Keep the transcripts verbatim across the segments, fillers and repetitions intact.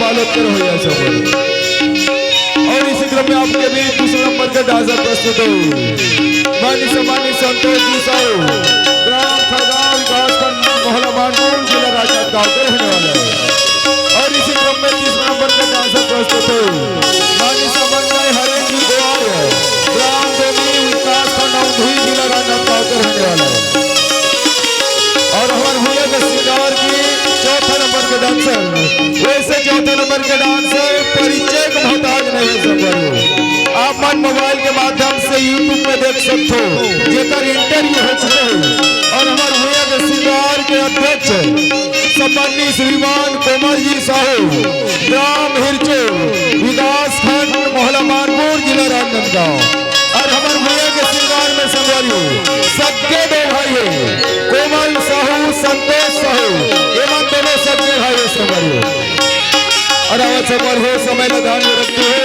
हालत कर हो जाए सब। और इसी क्रम में आपके बीच दूसरे नंबर के डांसर प्रस्तुत हो, माननीय सम्मानित संतोष जी साहू, ग्राम खरगांव, विकासखंड मोहला मानपुर, जिला राजनांदगांव के रहने वाले हैं। और इसी क्रम में तीसरे नंबर के डांसर प्रस्तुत हो, माननीय समन्वय हरेंद्र जी गोयल, ग्राम देवी, विकासखंड औंधी, जिला राजनांदगांव के रहने वाले हैं। और हमारे भैया के श्रृंगार की चौथा नंबर के डांसर, वैसे चौथा नंबर के डांसर परिचय के मोहताज नहीं है सब। आप मन मोबाइल के माध्यम से YouTube पे देख सकते हो, जेकर इंटरव्यू हो चुके हैं। और हमारे भैया के श्रृंगार के अध्यक्ष सम्माननीय श्रीमान कोमल जी साहू, ग्राम हिरचो, विकासखंड मोहला मानपुर, जिला राजनांदगांव। और हमारे भैया के श्रृंगार में संगवारी हो, सबके दो भाई है, कोमल साहू, संतोष साहू, एमन दोनों सबके भाई है संगवारी हो। और आवत संगवारी हो, समय ला ध्यान में रखते हुए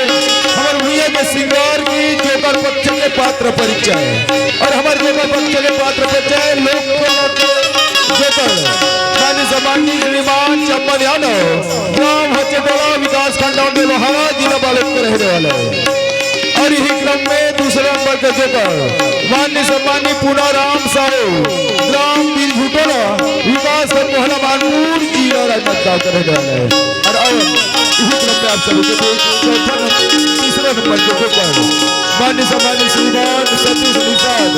हमारे भैया के श्रृंगार की जोकर पक्ष के पात्र परिचय। और हमारे जोकर पक्ष के पात्र परिचय लोक जोकर माननीय सम्माननीय श्रीमान चंपल यादव, ग्राम हचेटोला, विकासखंड औंधी लोहारा, जिला बालोद के रहने वाले हैं। और यही क्रम में दूसरे नंबर के जोकर माननीय सम्माननीय पूनाराम साहू, ग्राम बिरझुटोला, विकासखंड मोहला मानपुर, जिला राजनांदगांव के रहने वाले हैं। और अब इसी क्रम में आप सभी के बीच चौथा नंबर, तीसरे नंबर के जोकर माननीय सम्माननीय श्रीमान सतीश निषाद,